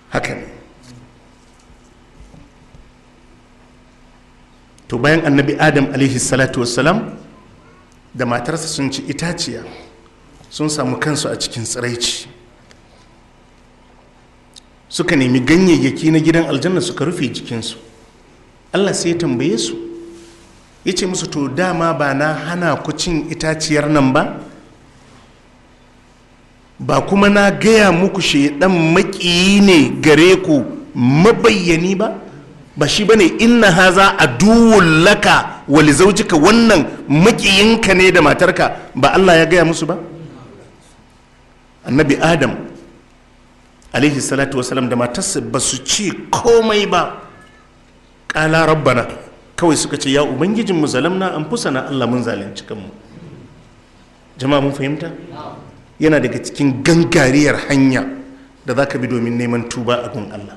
Haka ne. To bayan annabi Adam alaihi salatu wassalam da matarsa sun ci itaciya, sun samu kansu a cikin tsiraici, suka nemi ganyayyaki na gidan aljanna suka rufe jikinsu. Allah sai ya tambaye su, ya ce musu, to dama ba na hana ku cin itaciyar nan ba, ba kuma na gaya muku shaidan maƙiyi ne gare ku mabayyani ba? Ba shi bane inna haza aduwwun laka wa li zawjika, wannan maƙiyinka ne da matarka, ba Allah ya gaya musu ba? Annabi Adam alaihi salatu wasalam da matarsa ba su ci komai ba. Ƙala rabbana, kawai suka ce ya ubangijinmu zalamna anfusana, Allah mun zalunci kanmu. Jama'a mun fahimta? Yana daga cikin gangariyar hanya da za ka bi domin neman tuba a gun Allah.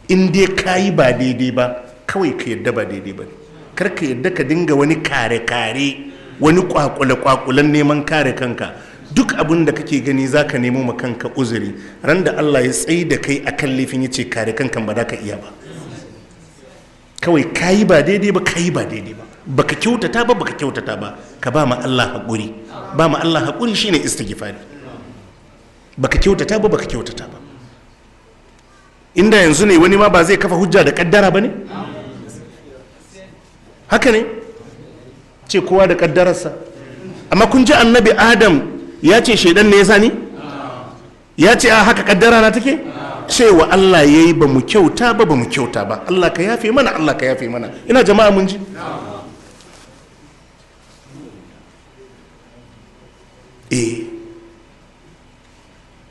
In dai ka yi ba daidai ba, kawai ka yadda ba daidai ba ne. Kar ka yadda ka dinga wani kare-kare, wani kwakule-kwakulen neman kare kanka. Duk abin da kake gani za ka nemo ma kanka uzuri. Ran da Allah ya tsaye da kai akan laifin ya ce kare kanka, ba za ka iya ba. Kawai ka yi ba daidai ba, ka yi ba daidai ba, baka kyautata ba, baka kyautata ba, ka ba ma Allah haƙuri. Ba ma Allah haƙuri shine istighfari. Baka kyautata ba, baka kyautata ba. Inda yanzu ne wani ma ba zai kafa hujja da kaddara ba ne? Haka ne, ce kowa da kaddararsa. Amma kun ji annabi Adam ya ce shaidan ne ya sani? Ya ce a haka kaddara na take? Cewa Allah ya yi ba mu kyauta ba, ba mu kyauta ba, Allah ka yafe mana, Allah ka yafe mana. Ina jama'a mun ji? Eh,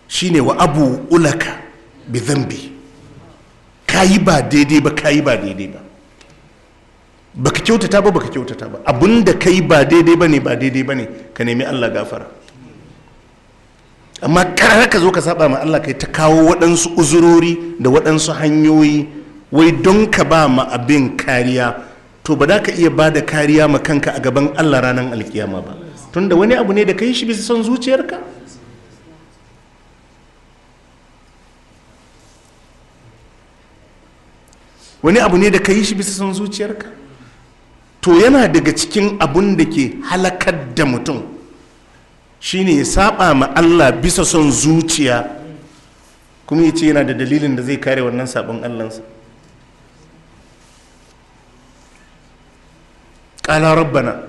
shine wa abu ulaka bi dhanbi. Kayi ba daidai ba, kayi ba daidai ba, baka kyautata ba, baka kyautata ba, abinda kai ba daidai bane, ba daidai bane, ka nemi Allah gafara. Amma kar ka zo ka saba ma Allah, kai ta kawo waɗansu uzurori da waɗansu hanyoyi wai don ka ba ma abin kariya. To ba za ka iya ba da kariya ma kanka a gaban Allah ranar alkiyama ba, tunda wani abu ne da ka yi shi bisa son zuciyarka. Wani abu ne da ka yi shi bisa son zuciyarka. To yana daga cikin abun da ke halakar da mutum shine ya saba ma Allah bisa son zuciya, kuma ya ce yana da dalilin da zai kare wannan sabon Allahnsa. Ƙala rabbana,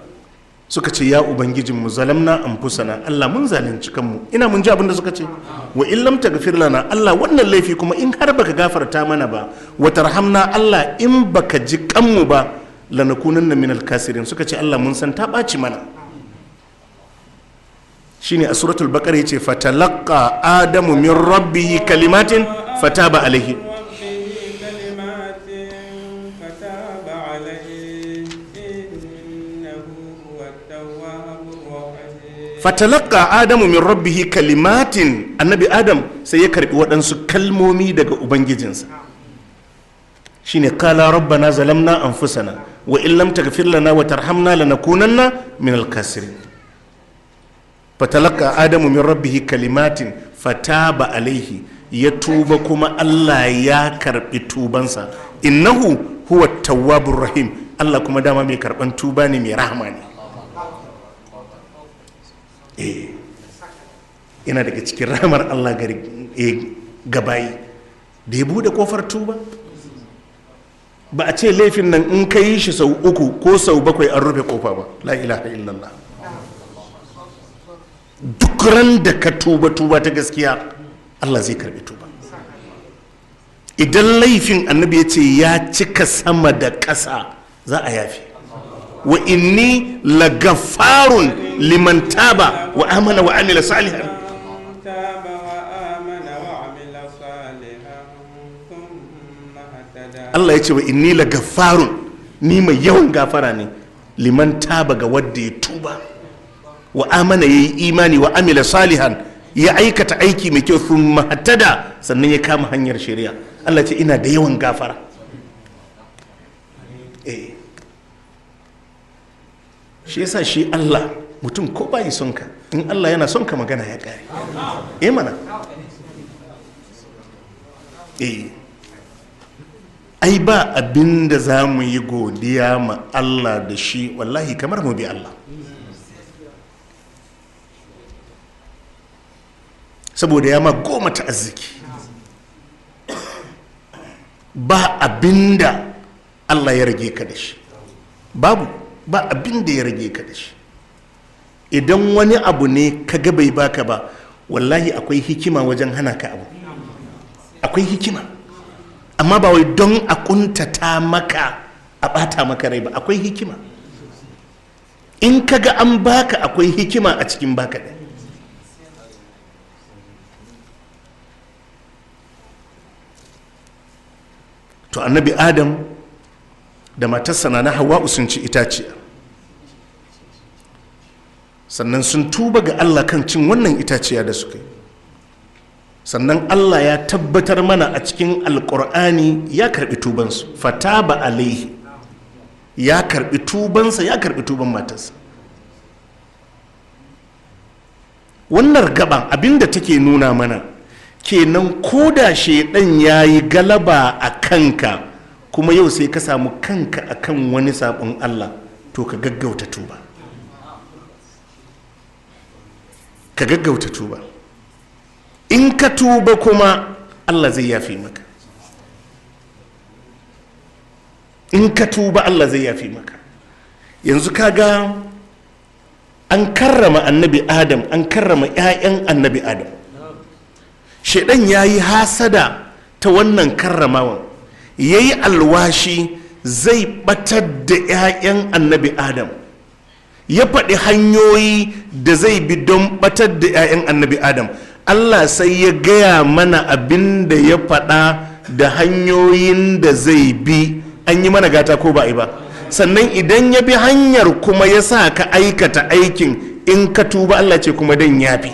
suka ce ya ubangijinmu zalamna anfusana, Allah mun zalunci kanmu. Ina mun ji abin da suka ce, wa in lam taghfir lana, Allah wannan laifi kuma in har baka gafarta mana ba, wa tarhamna, Allah in baka ji kanmu ba, lanakunanna minal kasirin. Suka ce Allah mun san ta ɓaci mana. Shine a suratul baqara yace fatalaqa adamu min rabbihi kalimatin fataba alaihi. Fatalaka adamu min rabbihi kalimatin, annabi Adam sai ya karbi waɗansu kalmomi daga ubangijinsa. Shine qala rabbana zalamna anfusana wa in lam taghfir lana wa tarhamna lanakunanna min al-khasirin. Fatalaka adamu min rabbihi kalimatin fataba alaihi, ya tuba kuma Allah ya karbi tubansa. Innahu huwa tawwabur rahim, Allah kuma dama mai karban tuba ne, mai rahama ne. Yana daga cikin rahamar Allah gabayi da ya bude kofar tuba. Ba a ce laifin nan in ka yi shi sau 3 ko sau 7 an rufe kofa ba. La ilaha illallah. Duk ran da ka tuba, tuba ta gaskiya, Allah zai karbi tuba. Idan laifin annabi ya ce ya cika sama da ƙasa, za a yafe. Wa inni lagafarun liman taba wa amana wa amila salihan. Allah ya ce wa inni lagafarun, ni mai yawan gafara ne, liman taba ga wadda ya tuba, wa amana yayi imani, wa amila salihan ya aikata aiki mai kyau, thumma hatada sannan ya kama hanyar shari'a. Allah ce ina da yawan gafara. Shi yasa shi Allah mutum ko bai son ka, in Allah yana son ka magana ya kare. Eh mana, Eh, ai ba abin da za mu yi godiya ma Allah da shi wallahi kamar mu bi Allah, saboda ya ma goma ta arziki. Ba abin da Allah ya rage ka da shi, babu, ba abin da ya rage ka da shi. Idan wani abu ne ka ga bai baka ba, wallahi akwai hikima wajen hana ka abu, akwai hikima, amma ba wai don a kuntata maka a bata maka rai ba, akwai hikima. In ka ga an baka, akwai hikima a cikin baka ɗin. To annabi Adam da matarsa na Hawa'u sun ci itaciya, sannan sun tuba ga Allah kan cin wannan itaciya da suka yi. Sannan Allah ya tabbatar mana a cikin Alkur'ani ya karbi tubansu, fataba alaihi, ya karbi tubansa, ya karbi tuban matarsa. Wannan gaban abinda take nuna mana kenan, ko da shaidan ya yi galaba a kanka kuma yau sai ka samu kanka akan wani sabon Allah, to ka gaggauta tuba, ka gaggauta tuba. In ka tuba kuma Allah zai yafe maka. In ka tuba Allah zai yafe maka. Yanzu kaga an karrama annabi Adam, an karrama 'ya'yan annabi Adam. Shaidan ya yi hasada ta wannan karramawan, ya yi alwashi zai batar da 'ya'yan annabi Adam. Ya faɗi hanyoyi da zai bi don batar da 'ya'yan annabi Adam. Allah sai ya gaya mana abin da ya faɗa da hanyoyin da zai bi. An yi mana gata ko ba a yi ba? Sannan idan ya bi hanyar kuma ya sa ka aikata aikin, in ka tuba Allah ce kuma dan ya bi.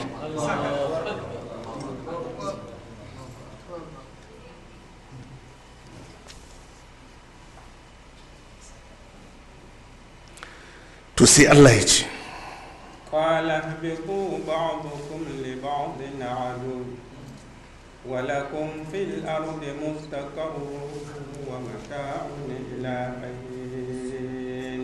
To sai Allah ya ce, قال اهبطوا بعضكم لبعض عدو ولكم في الأرض مستقر ومتاع إلى حين.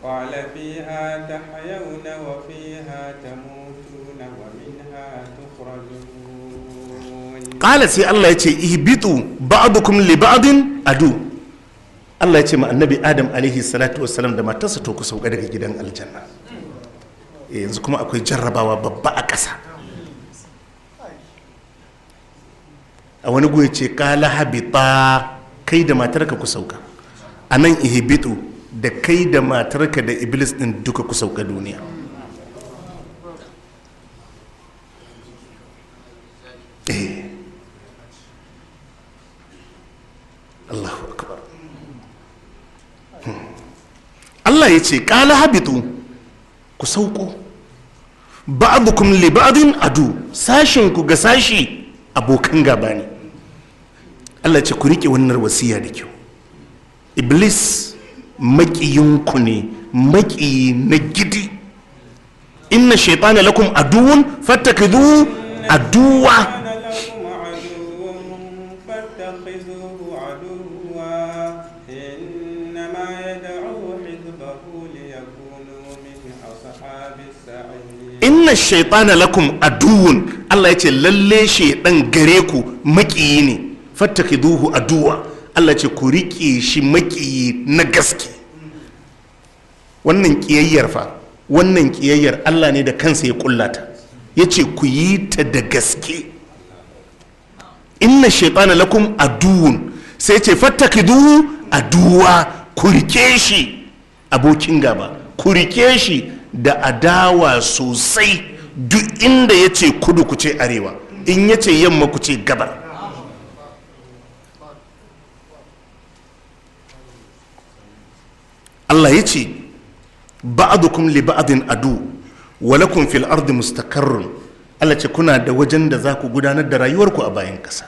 قال فيها تحيون وفيها تموتون ومنها تخرجون. Ƙala sai Allah ya ce, ihbitu ba'dukum li ba'din adu. Allah ya ce ma annabi Adam alaihi salatu wassalam da matarsa, to ku sauka daga gidan aljanna. Yanzu kuma akwai jarrabawa babba a ƙasa. A wani goyi ce kala habita, kai da matarka ku sauka. A nan ihbitu, da kai da matarka da iblis din duka ku sauka duniya. Allahu akbar. Allah ya ce kala habitu, ku sauko, ba'dukum li ba'din adu, sashin ku ga sashi abokan gaba ne. Allah ce ku rike wannan wasiya da kyau. Iblis makiyinku ne, makiyi na gidi. Inna shaytana lakum aduwwun fattakidhu aduwa. Inna shaitana lakum aduwwun, Allah ya ce lalle shaidan gare ku makiyi ne, fattakiduhu aduwa, Allah ce ku rike shi makiyi na gaske. Wannan kiyayyar fa, wannan kiyayyar Allah ne da kansa ya kullata, ya ce ku yi ta da gaske. Inna shaitana lakum aduwwun, sai ce fattakiduhu aduwa, ku rike shi abokin gaba, ku rike shi da adawa sosai. Duk inda ya ce kudu ku ce arewa, in ya ce yamma ku ce gabar. Allah ya ce ba'adukum li ba'adin adu wa lakum fil ardi mustaqarrun. Allah ce kuna da wajen da za ku gudanar da rayuwarku a bayan ƙasa,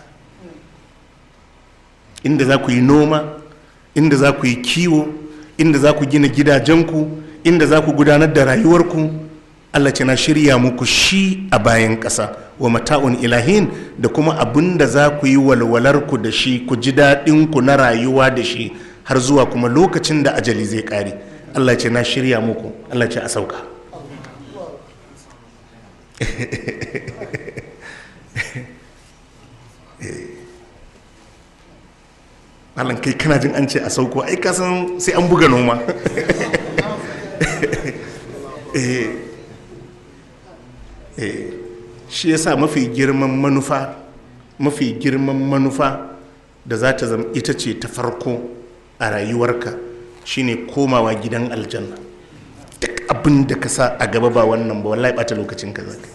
inda za ku yi noma, inda za ku yi kiwo, inda za ku gina gidajenku, inda za ku gudanar da rayuwarku. Allah ce na shirya muku shi a bayan ƙasa, wa mata'un ilahin, da kuma abin da za ku yi walwalar ku da shi, ku ji daɗin ku na rayuwa da shi har zuwa kuma lokacin da ajali zai ƙare. Allah ce na shirya muku. Allah ce a sauka. Malam, kai kana jin an ce a sauko, ai ka san sai an buga noma. Shi yasa mafi girman manufa, mafi girman manufa da za ta zama ita ce ta farko a rayuwarka shine komawa gidan aljanna. Duk abin da ka sa a gaba ba wannan ba, wallahi bata lokacin ka zaka.